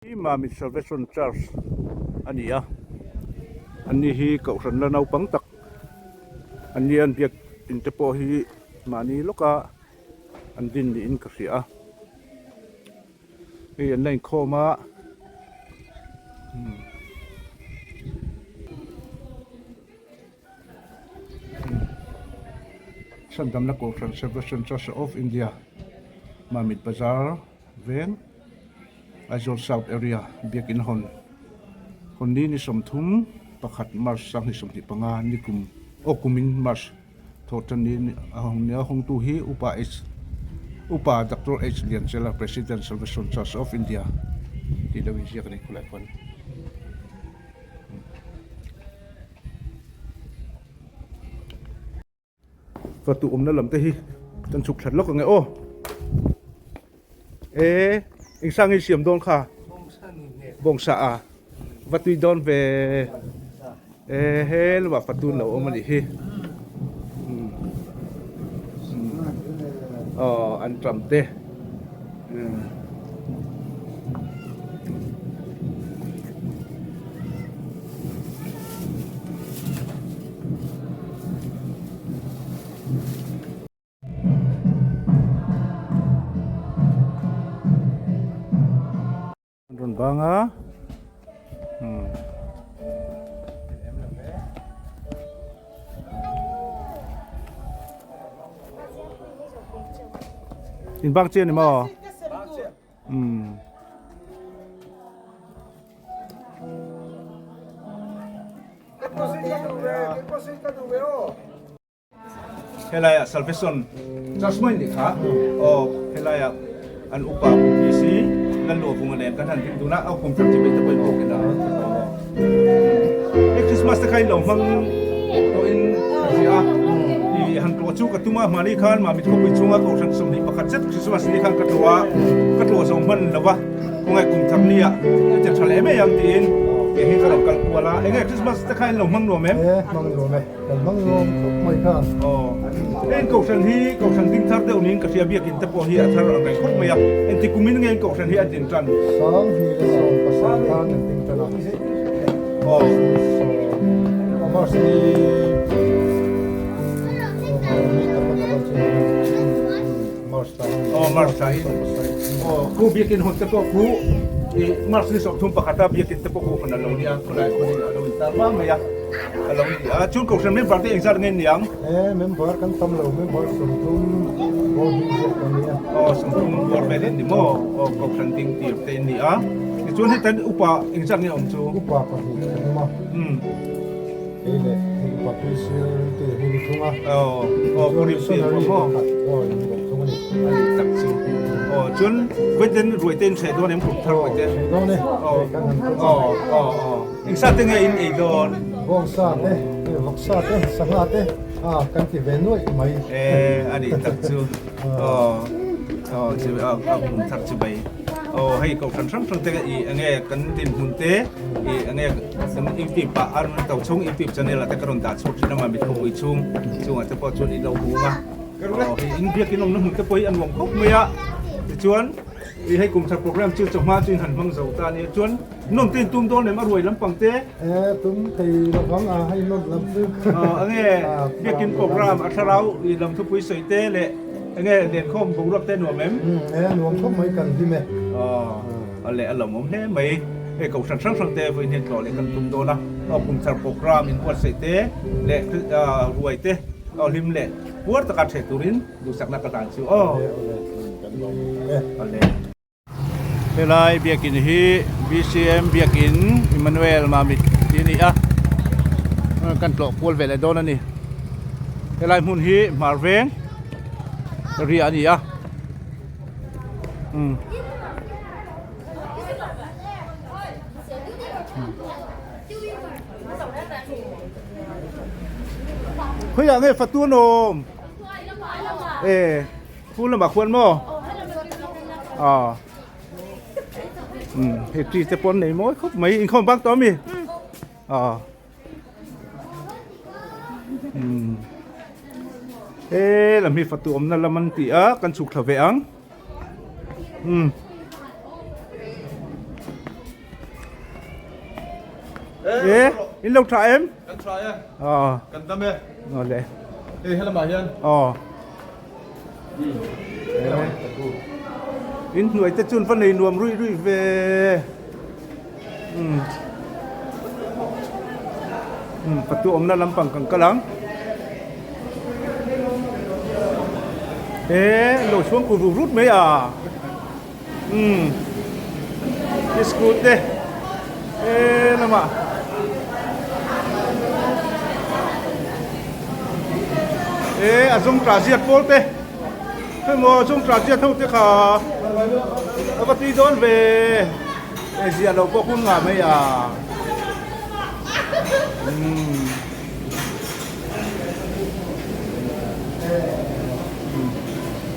Hi Mamit Salvation Church a ni a, an ni hi kohhran la naupang tak an ni a, an biak in te pawh hi mahni lawka an din niin ka hria a, hei an la inkhawm a. Chhandamna Kohhran Salvation Church of India Mamit Bazar veng Aizawl South Area Biakin hawn hawn ni ni 30 pakhat March 2025 ni kum aw kumin March thawh tan ni a hawng nia hawngtu hi Upa H Upa Doctor H Lianchela President Salvation Church of India tih lo inziak a ni khulai khuan. Fatu awmna lam te hi kan chhuk thlat lawk ang e aw e eng sang hi siam dawn kha bawngsa a va tui dawn ve e he lamah fatu an lo awm a nih hi aw an ṭam te. An rawn bang a umm. In bang chiah ni maw? Umm. Helaiah Salvation Church mai nih kha aw helaiah an upa PC Lalluavunga nen kan han ding dun a, a kum thar chi mai te pawh in bawk ila. Hei Christmas te kha in lo hmang tawh in ka hria a, i han tlawh chu ka tum a, mahni khan Mamit khawpui chhunga kohhran 21 zet Christmas ni khan ka tlawh a, ka tlawh zo hman lo va, khawngaih kum thar ni ah ka che tha leh mai ang tiin kei hi ka rawn kal kual a, enge Christmas te kha in lo hmang nuam em? E hmang nuam e, kan hmang nuam khawp mai kha. Aw, heng kohhran hi kohhran ding thar deuh niin ka hria, biakinn te pawh hi a thar ang reng khawp mai a, engti kumin nge in kohhran hi a din tan? Sang hi le sawm pasal khan an ding tan a. Aw. Sawm, March ni ni tak a tak chu March ta. Aw, March ta in. Aw, khu biakinn hun te pawh khu i March ni 31 a biakinn te pawh khu hun a lo nia, khawlai khuanin a lo intar vang mai a. A lo ni a, chuan kohhran member te engzat nge niang? E, member kan tam lo, member 30 bawr hming ziak kan ni a. Aw, 30 bawr vel in ni maw? Aw, kohhran ding tir te in ni a. Tichuan hetan upa engzat nge awm chu? Upa pahnih kan awm a. Umm. Kei leh hei upa pui sir te hi ni thung a. Aw, aw, pu rim te in maw? Aw, in bawk thung a ni. A ni tak chu. Aw, chuan vawiin ruai te in hreh dawn em kum thar ruai te? Aw, hreh dawn e. Aw, aw, aw, aw. Engsa te nge in ei dawn? Bawngsa te, vawksa te, sangha te a kan ti ve nuaih mai. E a nih tak chu aw aw chi a a kum thar chi mai aw hei kohhran hrang hrang te i enge kan dinhmun te i enge kan youtube ah a rawn to chhung youtube channel ah te ka rawn dah chhuak thin a mami khawpui chhung chungah te pawh chuan i lo hung a aw hei in biakin awmna hmun te pawh hi a nuam khawp mai a tichuan i hei kum thar program chu chawhma chu in han hmang zo ta ania chuan Nawm te in tum dawn em a ruai lampang te? E tum thei lovang a hei nawm lam chu. Aw enge biakin program a thlarau i lam thupui sawi te leh enge lenkhawm boruak te nuam em? E nuam khawp mai kan hlim e. Aw a leh a lawmawm hle mai. Hei kohhran hrang hrang te vawiin hian tlawh leh kan tum dawn a. Aw kum thar program in buatsaih te leh ruai te aw hlim leh puar taka ṭheh turin duhsakna ka hlan chu aw. E awle kan lawm e. Awle. Helai biakin hi BCM biakin Emmanuel Mamit tih a ni a kan tlawh kual ve leh dawn a ni helai hmun hi hmar veng riah a ni a umm. Khawiah nge fatu an awm? E. Phul lamah khuan maw? Aw. Um, hei tree te pawh an nei mawi khawp mai. Inkhawm bak tawh ami? Aw. Um. He lam hi fatu awmna lam an ti a, kan chhuk thla ve ang. Um. E in lo tha em? Kan tha e. Aw. Kan dam e. Aw le. Hei helamah hian. Aw. In hnuai te chuan va nei nuam ruih ruih ve. Umm. Umm patu awmna lampang kan kal ang. E lo chhuang kur rut rut mai a. Umm biscuit te e lamah e a zawng tah ziak pawl te hemaw zawng tah ziak ho te kha a va tui dawn ve e ziah loh pawh hun ngah mai a umm.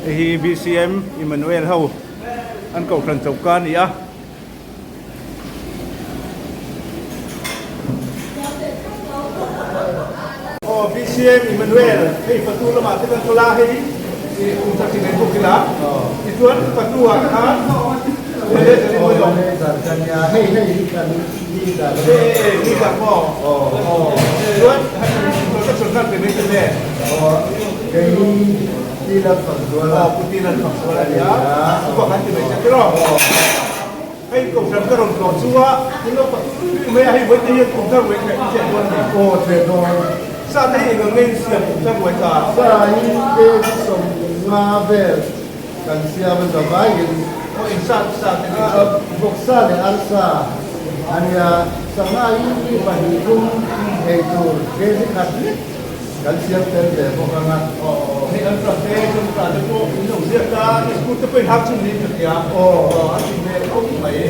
Hei hi BCM Emmanuel ho an kohhran choka a ni a. Aw BCM Emmanuel hei fatu lamah te kan kal a hei ih kum thar chi nei bawk ila tichuan fatu ah khan Hei hei hi kan Kan siam a zavaiin vawksa leh arsa a nia, sangha hi mi pahnih thum ei tur kg khat lek kan siam tel ve bawk ang a.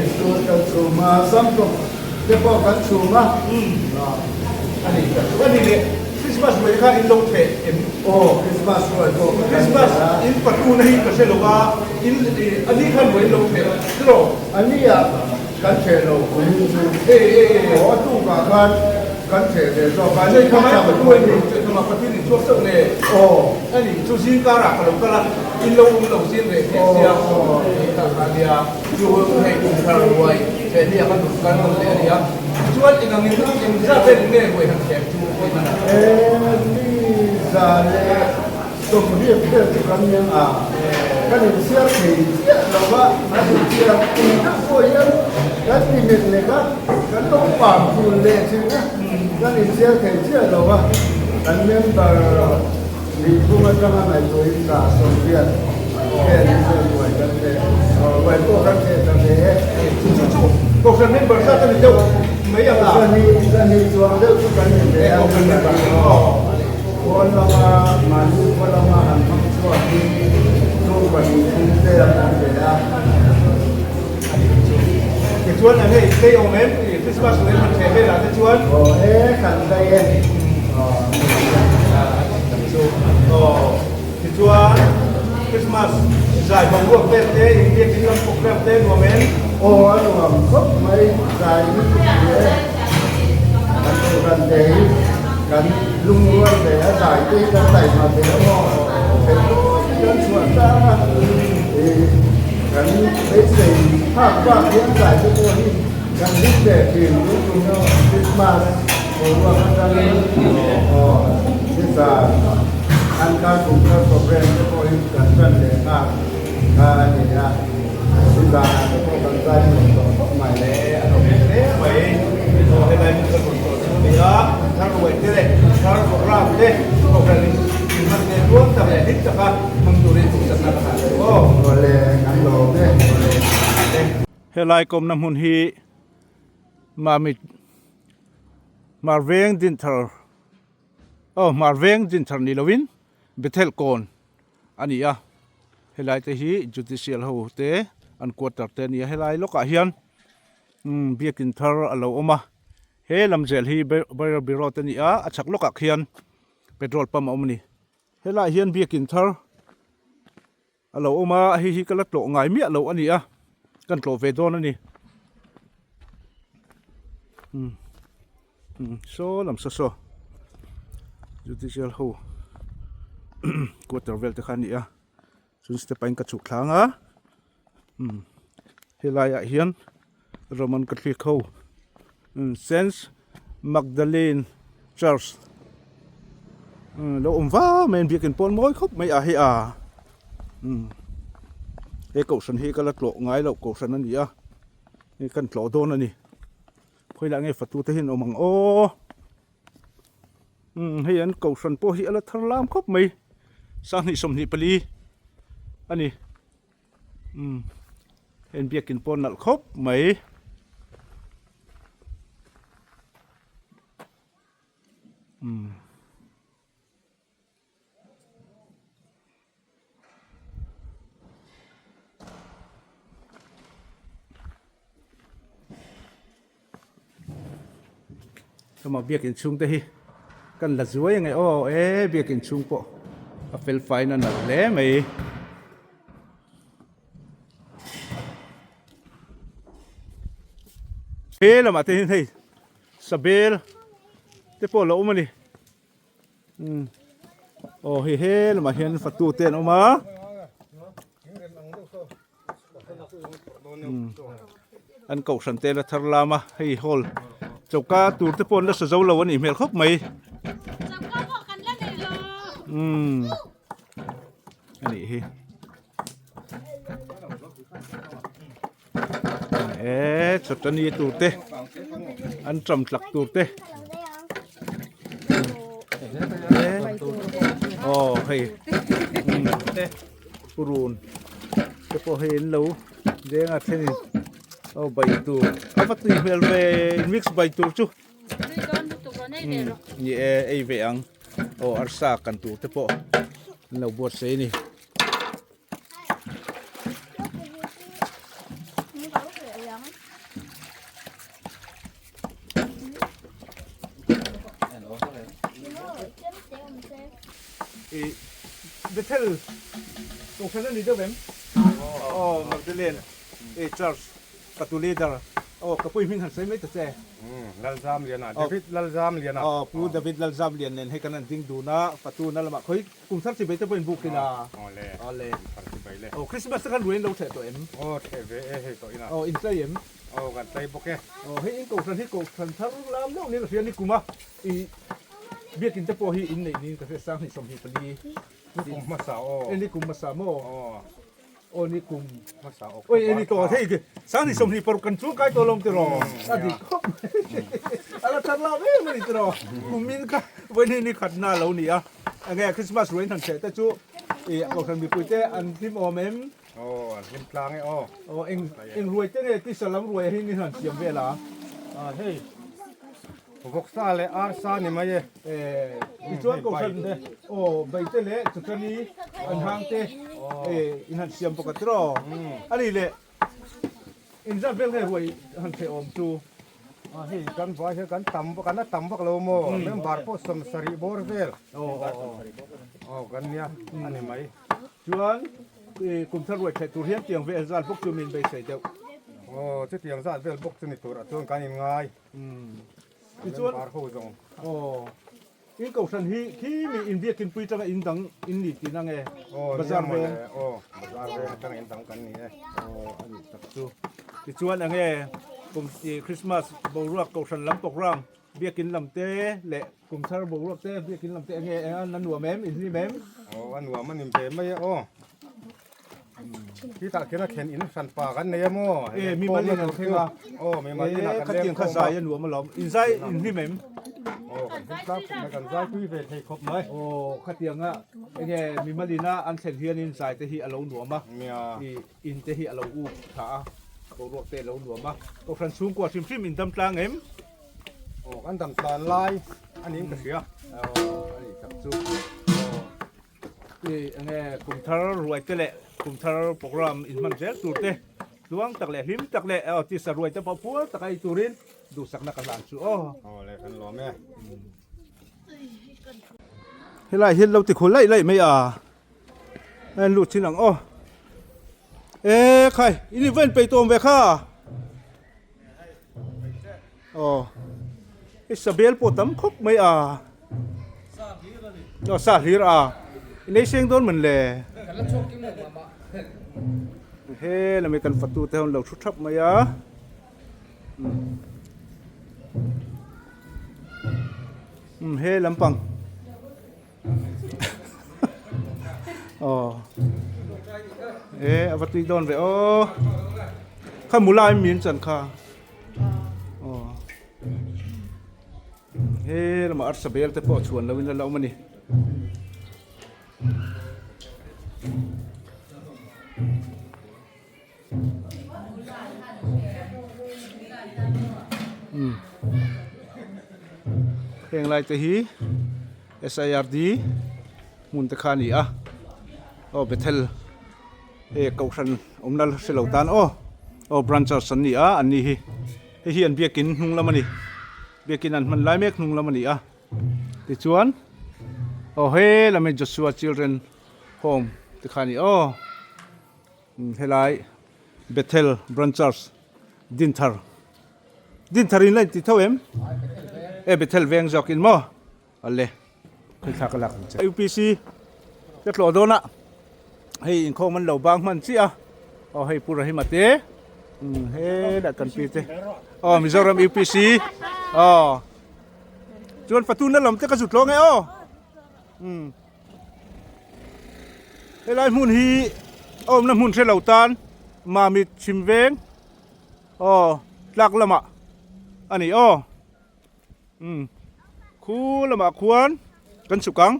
Biskut kan chhum a, samtawk te pawh kan chhum a. Christmas ruai kha in lo theh em? Aw, Christmas ruai pawh ka kan Christmas theh a. In patuna hi ka hre lo va, in a ni khan ruai in lo theh tiraw? A ni ah kan theh lo kumin chu. E e e. Aw, a tukah khan kan theh ve zawk a. Chei khamai patu a ni, chei khamah patu in inchhuak chauh le. Aw. A ni, chu zingkarah ka lo kal a, in lo awm lo zing reh theh sia. Aw. Hei tak kha nia, chu hei kum thar ruai theh ni ah khan rawn kal nawn leh a ni a. Chuan eng angin eng zat vel nge ruai han thlem chu hawi hman a? Mi za leh sawmriat vel chu kan nia a, kan inchhiar thei chiah lo va, an inchhiar pui deuh pawh hian kan ti met lek a, kan lo pam thul leh thin a, kan inchhiar thei chiah lo va, kan member lihphung atanga ngaihtuahin za sawmriat vel hi chuan ruai kan theh, ruai pawh kan theh ta ve e. Chu chu chu Kohhran member zat a ni deuh mai ang a. Zahnih chuang deuh chu kan ni ve a. Kohhran member aw. Pawn lama mahni khaw lama han hmang chhuak hi chung pahnih thum te an awm ve a. Tichuan a hei tlei awm em Christmas leh han theh velah te chuan. Aw e kan tlei e. Aw tichuan Christmas zai boruak vel te inbiakin lam program te nuam em? Aw a nuam khawp mai zai lutuk hle kan kohhran te hi kan lungrual ve a zai te hi kan taihma ve a maw theih tawp hi kan chhuah tlang a ih kan beisei phak bak hian zai te pawh hi kan hlim ve thin tun tum Christmas boruak atangin aw nizan an kar kum thar program te pawh hi kan tan leh nghal kha a ni a. Nizanah te pawh kan zai nuam tawh khawp mai. Le a lo hmel hle mai. Aw helai hmun ka rawn tawh chu a ni a, thar ruai te leh thar program te kohhran in inhman ve tual tak leh hlim taka hmang turin duhsakna ka hah chu aw. Awle kan lawm e. Awle e. Helai kawmna hmun hi Mamit Marveng Dinthar aw Marveng Dinthar ni lovin Bethel kawn a ni a helai te hi judicial ho te an quarter te a ni a helai lawkah hian umm biakin thar a lo awm a he lam zel hi bairabi road a ni a a chhak lawkah khian petrol pump a awm a ni helaiah hian biakin thar a lo awm a hei hi ka la tlawh ngai miah loh a ni a kan tlawh ve dawn a ni umm umm saw lam saw saw judicial ho quarter vel te kha a ni a chuan step ah in ka chhuk thlang a umm helai ah hian Roman Catholic ho umm sense. Magdalene Church lo awm va mai a biakin pawn mawi khawp mai a hei a he kohhran hi ka la tlawh ngai loh kohhran a ni a hei kan tlawh dawn a ni khawilah nge fatu te hian awm ang aw hei an kohhran pawh hi a la thar lam khawp mai sanghnih 24 a ni. Umm heng biakin pawh nalh khawp mai. Umm. Hema biakin chhung te hi kan la zuai ange aw e biakin chhung pawh a fel fai na nalh hle mai. He lamah te hian hei sabel te pawh a lo awm a ni. Umm aw hei he lamah hian fatu te an awm a. An kohhran te la thar lam a hei hall choka tur te pawh an la sa zo lo a nih hmel khawp mai umm a nih hi e chawtani tur te an ṭam tlak tur te aw hei purun te pawh hei an lo deng a thenin aw bai tur a va tui hmel ve mix bai tur chu ni e ei ve ang aw arsa kan tur te pawh an lo buatsaih a ni. Bethel kohhran a ni deuh em? Aw Magdalene e Church ka tu leader aw ka pui hming han sawi mai ta che. Lalzamliana David Lalzamliana. Aw Pu David Lalzamlian nen hei kan han ding dun a fatu na lamah khawi kum thar chi bai te pawh in buk ila. Awle. Awle. Kum thar chi bai le. Aw Christmas te khan ruai in lo theh tawh em? Aw theh ve e hei tawh ina. Aw in tlai em? Aw kan tlai bawk e. Aw hei in kohhran hi kohhran thar lam deuh niin ka hria ni kum a i biakin te pawh hi in neih niin ka hria 20 24. Ni kum hmasa aw. E ni kum hmasa maw? Aw. Aw ni kum hmasa aw. Oi e ni tawh hei ke 20 26 kan chu kai tawh lawm tiraw. A dik khawp mai. A la thar lam em a ni tiraw. Kum in kha vawiin hi ni khat na lo ni a. Enge Christmas ruai in han chheh te chu i kohhran mipui te an hlim awm em? Aw an hlim tlang e aw. Aw eng eng ruai te nge tisa lam ruai hi ni han siam vel a? Ah hei vawksa leh arsa ni mai e. Eh tichuan kohhran aw bai te leh chutani an hang te eh in han siam bawk a tiraw? A ni leh inzat vel nge ruai han theh awm chu? Ah hei kan vai hian kan tam kan la tam vak lo maw? Member pawh 70 bawr vel. Aw aw aw. Aw kan nia a ni mai. Chuan kum thar ruai theih tur hian tiang vel zat bawk chu min beisei deuh. Aw chutiang zat vel bawk chu ni tur ah chuan kan inngai. Tichuan Member ho zawng. Aw in kohhran hi khi mi inbiakin pui tanga in dang in ni tih na nge? Aw Bazar nia mawle veng. aw bazar veng atanga in dang kan ni e. Aw a nih tak chu. Tichuan enge kum Christmas boruak kohhran lam program Biakin lam te leh kum thar boruak te biakin lam te enge eng an nuam em in hlim em? Aw a nuam a nim ve mai e aw. Khitah khian a thlen in hran pa kan nei a maw? E mi mal in an thleng a. Aw mi mal in ah kan leng khawm a. Khatiang kha zai a nuam alawm. In zai in hlim em? Aw kan hlim tlak khawp mai kan zai tui ve thei khawp mai. Aw khatiang a enge mi mal in a an thlen hian in zai te hi a lo nuam a. Nia. In te hi a lo up tha a, boruak te a lo nuam a. Kohhran chhungkua hrim hrim in dam tlang em? Aw kan dam tlan lai a niin ka hria. Aw a nih tak chu. Aw i enge kum thar ruai te leh kum thar program in hman zel tur te tluang tak leh hlim tak leh aw tisa ruai te pawh pual tak a ei turin duhsakna ka hlan chu aw. Aw le kan lawm e. Helai hian lo ti khul laih laih mai a. En lut thin ang aw. E khai in event peih tawm ve kha. Aw. I sabel pawh tam khawp mai a. Aw sa hlir a. I nei seng dawn man le. He lami kan fatu te ho an lo thu thap mai a. Um he lampang aw e a va tui dawn ve aw kha mula in min chan kha aw he lamah arsa bel te pawh chhuan lo in a la awm a ni. Heng lai te hi SIRD hmun te kha a ni a aw Bethel hei kohhran awmna la hre lo tan aw aw branchers an ni a an ni hi hei hi an biakin hnung lam a ni biakin an hman lai mek hnung lam a ni a tichuan aw he lam hi Joshua children home te kha a ni aw. Helai Bethel Branch Church Dinthar Dinthar in la inti tho em? E Bethel veng zawk in maw? Ale khawithlak ka lak ang che. UPC ka tlawh dawn a hei inkhawm an lo bang hman chiah a aw hei Pu Rahima te he lah kan pi te aw Mizoram UPC aw chuan Fatuna lam te ka zut lawng e aw. Helai hmun hi a awmna hmun hre lo tan Mamit chhim veng aw tlak lamah a ni aw umm khu lamah khuan kan chhuk ang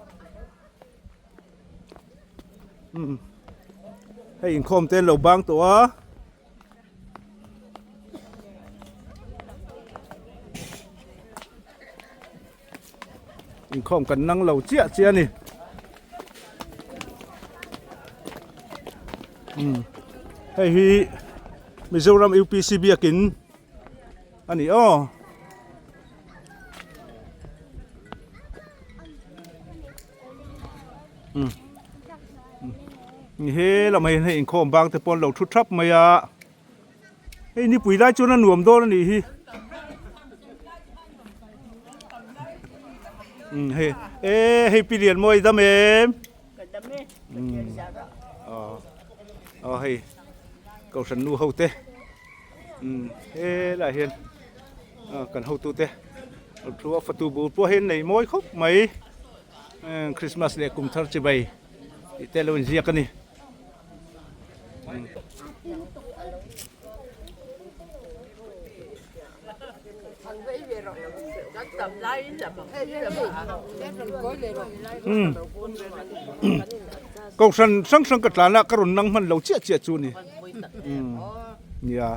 umm hei inkhawm te an lo bang tawh a. Inkhawm kan nang lo chiah chiah a ni. Umm hei hi Mizoram UPC biakin a ni aw. Umm he lamah hian hei inkhawm bang te pawh an lo thu thap mai a. Hei nipui lai chuan a nuam dawn a nih hi umm hei e hei pi lian mawi dam em umm aw aw hei kohhran nu ho te umm helaiah hian kan hotu te thu a fatu bur pawh hi an nei mawi khawp mai Christmas leh kum thar chibai tih te a lo inziak a ni. Kohhran hrang hrang ka tlan a ka rawn nang hman lo chiah chiah chu ni nia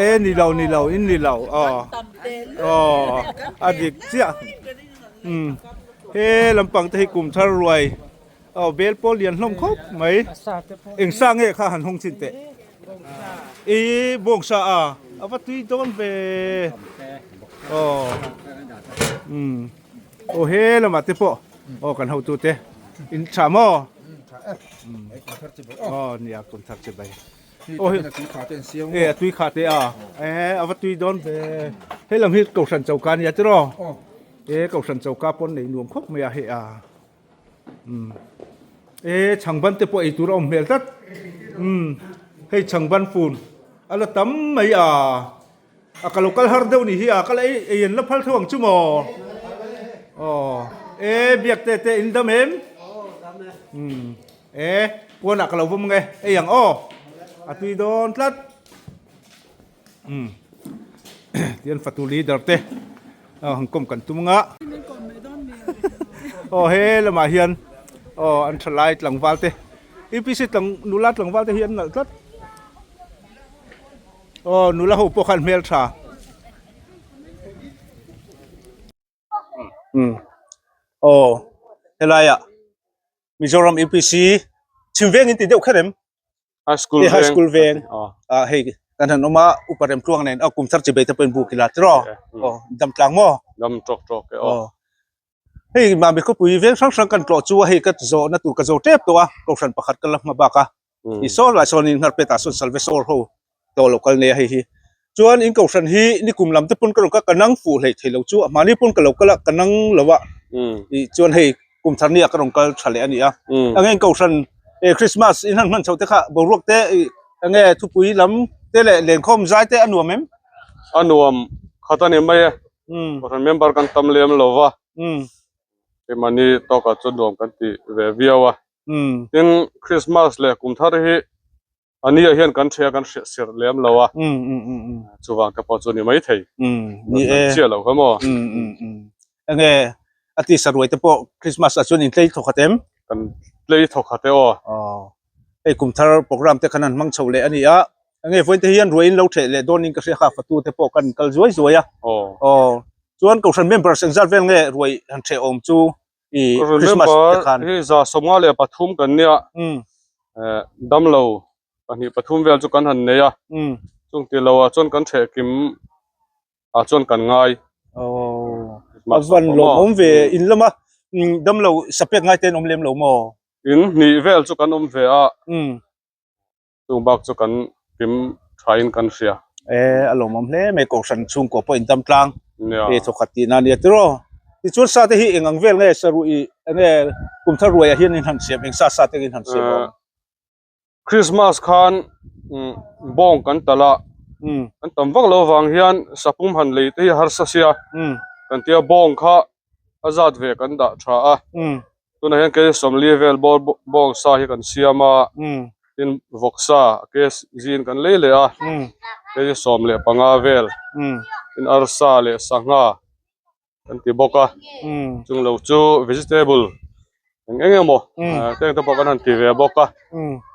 e ni lo ni lo in ni lo aw aw a dik chiah he lampang te hi kum thar ruai. Aw bel pawh lian hlawm khawp mai. Eng sa nge kha han hawng chin teh. I bawngsa a a va tui dawn ve. Aw umm aw he lamah te pawh aw kan hotu te in tha maw. Aw nia kum thar che bai. Aw he e a tui kha te a e a va tui dawn ve. Hei lam hi kohhran choka ania tiraw. E kohhran choka pawn nei nuam khawp mai a hei a. Umm e chhangban te pawh ei tur a awm hmel tlat umm hei chhangban fun a la tam mai a a ka lo kal har deuh nih hi a ka la ei ei an la phal theuh ang chu maw aw e biak te te in dam em umm e puanah ka lo vawm ang e ei ang aw a tui dawn tlat umm tian fatu leader te aw han kawm kan tum anga aw he lamah hian aw an tha lai tlangval te UPC tlang nula tlangval te hi an nalh tlat aw nula ho pawh khan hmel tha. Umm aw helaiah Mizoram UPC chhim veng in ti deuh kher em? High school High school veng ah hei kan han awm a upa rem tluang nen a kum thar chi bei te pawh in buk ila tiraw aw dam tlang maw dam tawk tawk e aw hei mami khawpui veng hrang hrang kan tlawh chu a hei ka zawh na tur ka zo tep tawh a kohhran pakhat ka la hma bak a i saw lai sawn in nghar pet ah sawn salvesor ho tawh lo kal nei a hei hi chuan in kohhran hi nikum lam te pawn ka rawn ka ka nang fuh hleih thei lo chu a mahni pawn ka lo kal a ka nang lo a ih chuan hei kum thar ni ah ka rawn kal tha leh a ni a enge in kohhran eh Christmas in han hman chho te kha boruak te ih enge thupui lam te leh lenkhawm zai te a nuam em a nuam khat a ni mai e. Kohhran member kan tam lem lo va. Keimahni tawkah chuan nuam kan ti ve viau a. Tin, Christmas leh kum thar hi a nia hian kan ṭhia kan hriat sirh lem lo a. Chuvang te pawh chu ni mai thei. Ni e. Chiah lo kha maw? Enge a ti saruai te pawh Christmas ah chuan in tlei thawkhat em? Kan tlei thawkhat e aw. Hei kum thar program te khan an hmang chho leh a ni a, enge vawiin te hian ruai in lo theh leh dawn in ka hria kha fatu te pawh kan kal zuai zuai a. Aw chuan Kohhran members engzat vel nge ruai han theh awm chu i Christmas te khan. Hei 153 kan nia, damlo 2 3 vel chu kan han nei a, chung ti lo ah chuan kan theh kim ah chuan kan ngai. Aw a van lawmawm ve in lama damlo sapek ngai te an awm lem lo maw? In hnih vel chu kan awm ve a, chung bak chu kan kim tha in kan hria. E, a lawmawm hle mai, Kohhran chhungkaw pawh in dam tlang e thawkhat tihna a nia tiraw. Tichuan sa te hi eng ang vel nge saruh i enge kum thar ruaiah hian in han siam, eng sa sa te in han siam awm? Christmas khan bawng kan talh a, kan tam vak lo vang hian sapum han lei te hi harsa sia, kan tia bawng kha a zat ve kan dah tha a, tunah hian kei 40 vel bawr bawng sa hi kan siam a, tin vawksa ke zin kan lei leh a, kei 15 vel, tin arsa leh sangha kan ti bawk a chung lo chu vegetable eng eng emaw teng te pawh kan han ti ve bawk a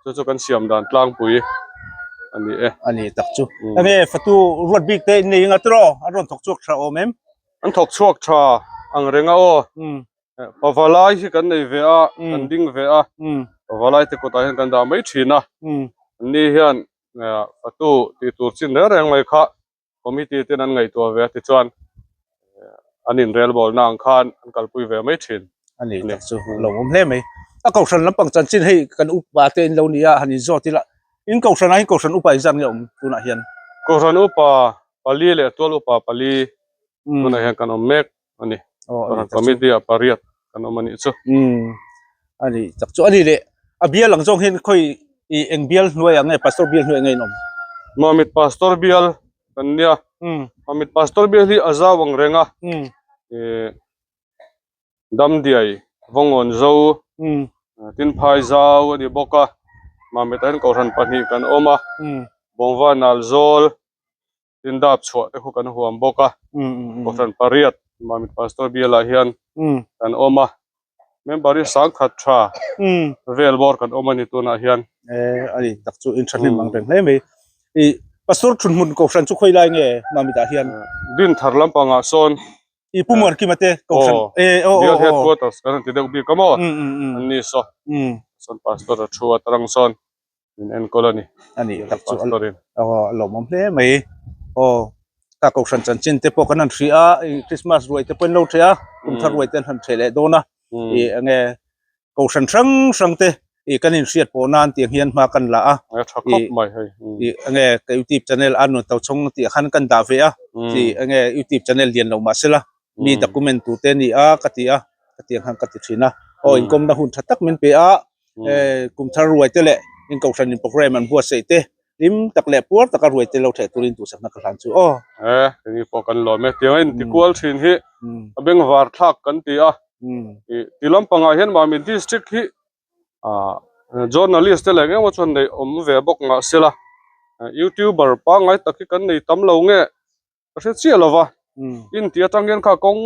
chu chu kan siam dan tlangpui a ni e. A ni tak chu. Enge fatu ruat bik te in nei anga tiraw an rawn thawk chhuak tha awm em? An thawk chhuak tha ang reng a aw. Pavalai hi kan nei ve a kan ding ve a pavalai te kutah hian kan dah mai thin a anni hian fatu tih tur chin reng reng mai kha Committee ten an ngaihtuah ve a tichuan an inrelbawlna ang khan an kalpui ve mai thin. A ni tak chu a lo awm hle mai. A kohhran lampang chanchin hei kan upa te in lo ni a han inzawt ila in kohhran ah hian kohhran upa inzat nge awm tunah hian? Kohhran upa pali leh tual upa pali tunah hian kan awm mek a ni. Kohhran committee ah pariat kan awm a nih chu. A ni tak chu a ni leh a bial ang zawng hian khawi i eng bial hnuai ah nge pastor bial hnuai ah nge in awm? Mamit pastor bial kan nia. Mamit pastor bial hi a zau ang reng a. Damdiai Vawngawn zo Tinphai zau a ni bawk a. Mamit ah hian kohhran pahnih kan awm a. Bawngva Nalzawl Tin dap chhuah te khu kan huam bawk a, Kohhran pariat Mamit Pastor bialah hian kan awm a, member hi sangkhat tha vel bawr kan awm a ni tunah hian. E a ni tak chu in thahnem ang reng hle mai. I Pastor thunhmun Kohhran chu khawi lai nge Mamit ah hian? Dinthar lampangah sawn I Pu Muankima te Kohhran e aw aw aw headquarters kan han ti deuh bik a maw? An ni saw sawn Pastor a thu a tarang sawn. min enkawl a ni. A ni tak chu a lawmawm hle mai. Aw ka kohhran chanchin te pawh kan han hria a, Christmas ruai te pawh an lo ṭheh a, kum thar ruai te an han ṭheh leh dawn a. Ih enge kohhran hrang hrang te ih kan inhriat pawh nan tiang hian hma kan la a. A ṭha khawp mai hei. Ih enge ka youtube channel a nuan tochhawng tih khan kan dah ve a, ih enge youtube channel lian lo mah sela mi document tur te a ni a ka ti a, ka tiang khan ka ti thin a. Aw inkawmna hun tha tak min pe a, kum thar ruai te leh in kohhran in program an buatsaih te hlim tak leh puar taka ruai te lo theh turin duhsakna ka hlan chu aw. E, kei pawh kan lawm e. Tiang a inti kual thin hi a bengvar thlak kan ti a. Ti lampangah hian Mami district hi journalist te leh engemaw chuan neih awm ve bawk mahsela youtuber pangngai tak hi kan nei tam lo nge. Ka hre chiah lo va, in tih atang hian kha kawng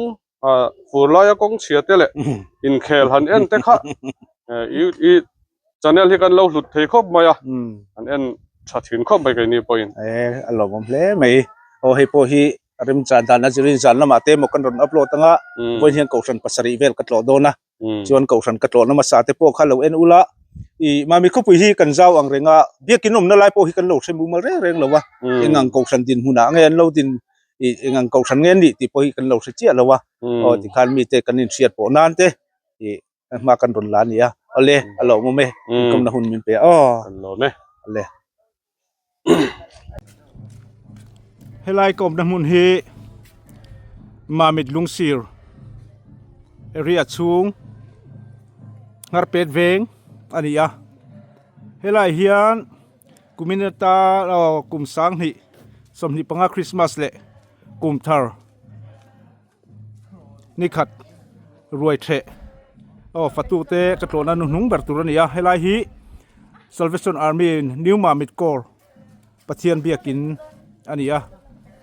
fur laia kawng chhia te leh inkhel han en te kha i channel hi kan lo hlut thei khawp mai a, an en tha thin khawp mai keini pawhin. E a lawmawm hle mai. Aw hei pawh hi remchan dan a zirin zan lamah te emaw kan rawn upload anga vawiin hian kohhran pasarih vel ka tlawh dawn a. Chuan kohhran ka tlawhna hmasa te pawh kha lo en ula, i Mami khawpui hi kan zau ang reng a, biakin awmna lai pawh hi kan lo hre mumal reng reng lo a, eng ang kohhran din hmunah nge an lo din, i eng ang kohhran nge an nih tih pawh hi kan lo hre chiah lo a, aw tikhan mite kan inhriat pawh nan te i hma kan rawn la a ni a, awle a lawmawm e, inkawmna hun min pe a aw. Kan lawm e. Awle. Helai ka awmna hmun hi Mamit Lungsir area chhung Ngharpet veng a ni a helai hian kumin ata aw kum 2025 Christmas leh kum thar. Nikhat ruai theh aw fatu te ka tlawhna nu hnung ber tur a ni a helai hi Salvation Army New Mamit Corps Pathian biakin a ni a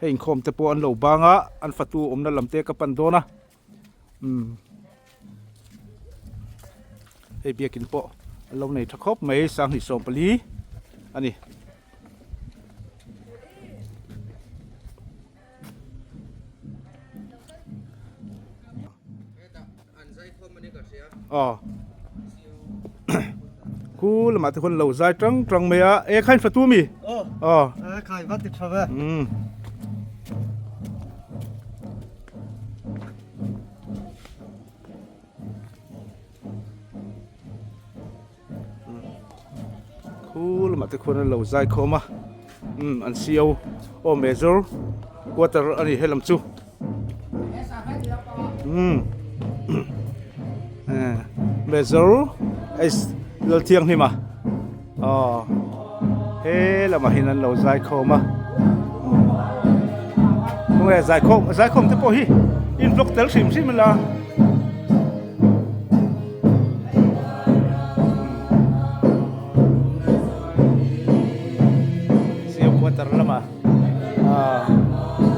hei inkhawm te pawh an lo bang a an fatu awmna lam te ka pan dawn a umm hei biakin pawh an lo nei tha khawp mai sanghnih 14 a ni. Aw khu lamah te khuan lo zai tang tang mai a e khain fatu mi aw khai va ti tha ve um Khu lamah te khuan an lo zai khawm a umm an sio aw major quarter a ni helam chu umm major h Lalthianghlim a aw he lamah hian an lo zai khawm a khawnge zai khawm zai khawm te pawh hi in vlog tel hrim hrim ila. Siam quarter lamah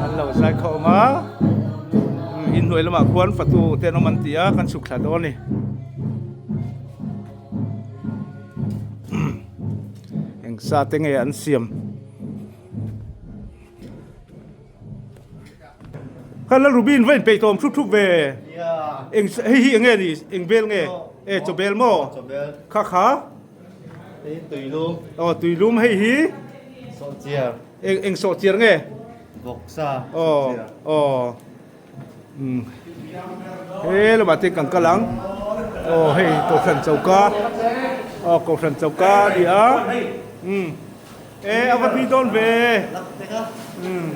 an lo zai khawm a inhnuai lamah khuan fatu te an awm an ti a kan chhuk thla dawn a ni eng sa te nge an siam. Kha la Rubin va inpeih tawm thup thup ve. Eng hei hi enge ni eng bel nge? E chaw bel maw? Kha kha. Hei tuilum. Aw tuilum hei hi. Sawhchiar. Eng eng sawhchiar nge? Vawksa. Aw aw. Umm he lamah te kan kal ang. Aw hei Kohhran choka. Aw Kohhran choka a ni a. Umm. E a va tui dawn ve umm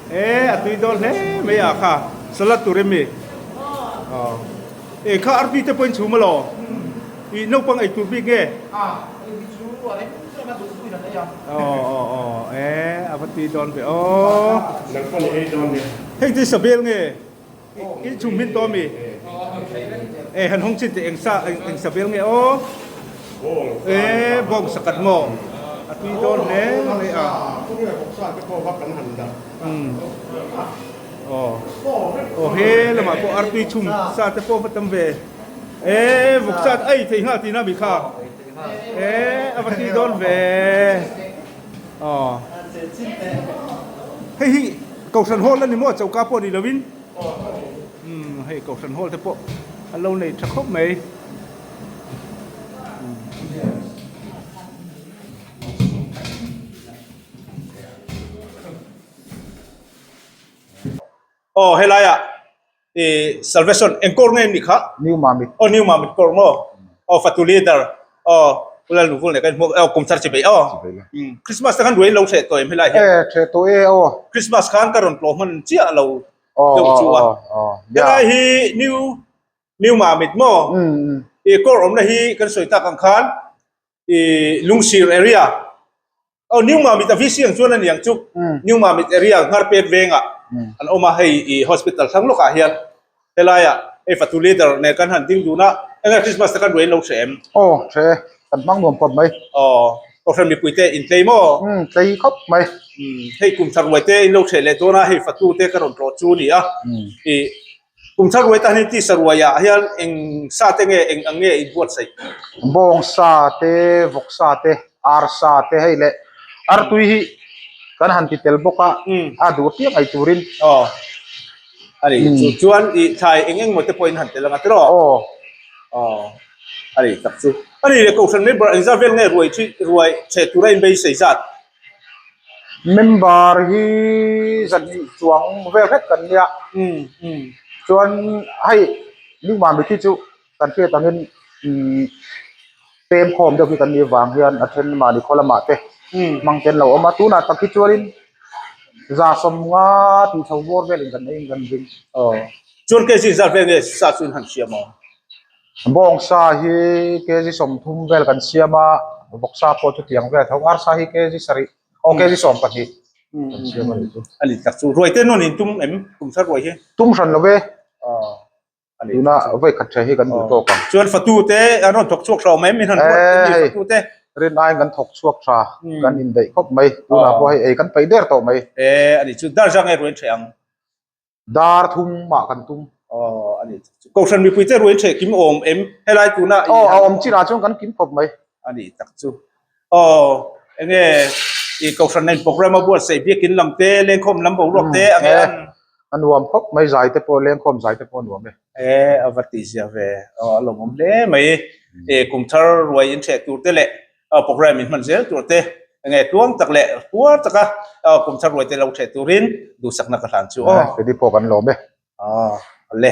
e a tui dawn hle mai a kha salad tur em mi aw e kha artui te pawhin chhum alaw i naupang ei tur bik nge aw aw aw e a va tui dawn ve aw heng chu sabel nge In chhum hmin tawh ami? E han hawng chin teh eng sa eng sa vel nge aw? E bawng sakat maw? A tui dawn hle mai a. Aw aw he lamah pawh artui chhum sa te pawh va tam ve. E vawk sa ei thei nghal tihna mi kha. E a va tui dawn ve. Aw. Hei hi Kohhran Hall a ni maw choka pawh ni lovin umm hei Kohhran Hall te pawh a lo nei tha khawp mai. Aw helaiah i salvation eng kawr nge nih kha? New Mamit. Aw New Mamit kawr maw? Aw fatu leader aw Pu Lalnuvul nen kan hmuak aw kum thar chi bei aw. Christmas te khan ruai lo hreh tawh em helai hian? E hreh tawh e aw. Christmas khan ka rawn tlawh hman chiah lo deuh chu a. Helai hi New New Mamit maw? I kawr awmna hi kan sawi tak ang khan i Lungsir area Aw New Mamit a VC ang chuan a ni ang chu. New Mamit area Ngharpet vengah an awm a, hei i hospital thlang lawkah hian helaiah hei fatu leader nen kan han ding dun a, enge Christmas te kan ruai in lo hre em? Aw hre e, kan hmang nuam kawp mai. Aw, Kohhran mipui te in tlei maw? Umm tlei khawp mai. Umm hei kum thar ruai te in lo hreh leh dawn a, hei fatu te ka rawn tlawh chu a ni a, i Kum thar ruai tan hian tisa ruaiah hian eng sa te nge eng ang nge in buatsaih? Bawng sa te, vawk sa te, ar sa te hei leh artui hi kan han ti tel bawk a, a duh apiang ei turin. Aw, a ni. Chu chuan i thlai eng eng maw te pawhin han tel ang a tiraw? Aw. Aw, a ni tak chu. A ni leh Kohhran member engzat vel nge ruai thi ruai chhe tura in beisei zat? Member hi zahnih chuang vel hlek kan nia chuan hei Ningmah mithi chu kan hriat angin umm pem khawm deuh hi kan nih vang hian a then mahni khaw lamah te hmang te an lo awm a tunah tak hi chuanin za sawmnga tih chho bawr velin kan ei in kan ring. Aw chuan kg zat vel nge sa chu in han hria maw? Bawngsa hi kg 30 vel kan siam a, vawksa pawh chutiang vel tho, arsa hi kg sarih aw kg 12 kan siam a nih chu. A ni tak chu, ruai te nawn in tum em kum thar ruai hi? Tum hran lo e. Tuna vawi khat ṭheh hi kan duh tawk ang. Chuan fatu te an rawn thawk chhuak ṭha awm em? Min han ruat em ni fatu te? Rin aiin kan thawk chhuak ṭha, kan indaih khawp mai. Tunah pawh hei ei kan peih der tawh mai. E a ni chu dar zang nge ruain ṭheh ang? Dar thum ah kan tum. Aw a ni chu. Kohhran mipui te ruain ṭheh kim awm em? Helai tuna Aw a awm chinah chuan kan kim khawp mai. A ni tak chu. Aw enge i kohhran nen program a buatsaih biakin lam te lengkhawm lam boruak te a nge an. A nuam khawp mai zai te pawh lengkhawm zai te pawh a nuam e. E a va tih zia ve. Aw a lawmawm hle mai. E kum thar ruai in ṭheh tur te leh program in hman zel tur te enge tluang tak leh puar taka kum thar ruai te lo ṭheh turin duhsakna ka hlan chu aw. Freddy pawh kan lawm e. Aw le.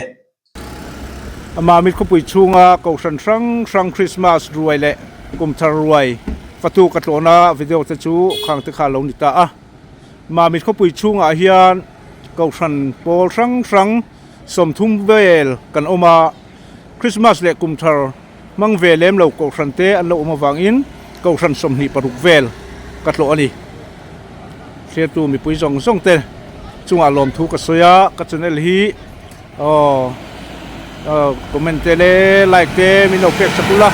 Amah mitkhawpui chhunga kohhran hrang hrang Christmas ruai leh kum thar ruai fatu ka tlawhna video te chu khang te kha a lo ni ta a. Mamit khawpui chhungah hian kohhran pawl hrang hrang 30 vel kan awm a, Christmas leh kum thar hmang ve lem lo kohhran te an lo awm avangin kohhran 26 vel ka tlawh a ni. Thliartu mipui zawng zawng te chungah lawmthu ka sawi a, ka channel hi aw comment te leh like te min lo pek chak ula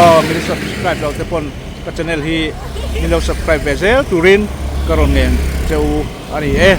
aw min subscribe lo te pawn ka channel hi min lo subscribe ve zel turin ka rawn ngen che u a ni e.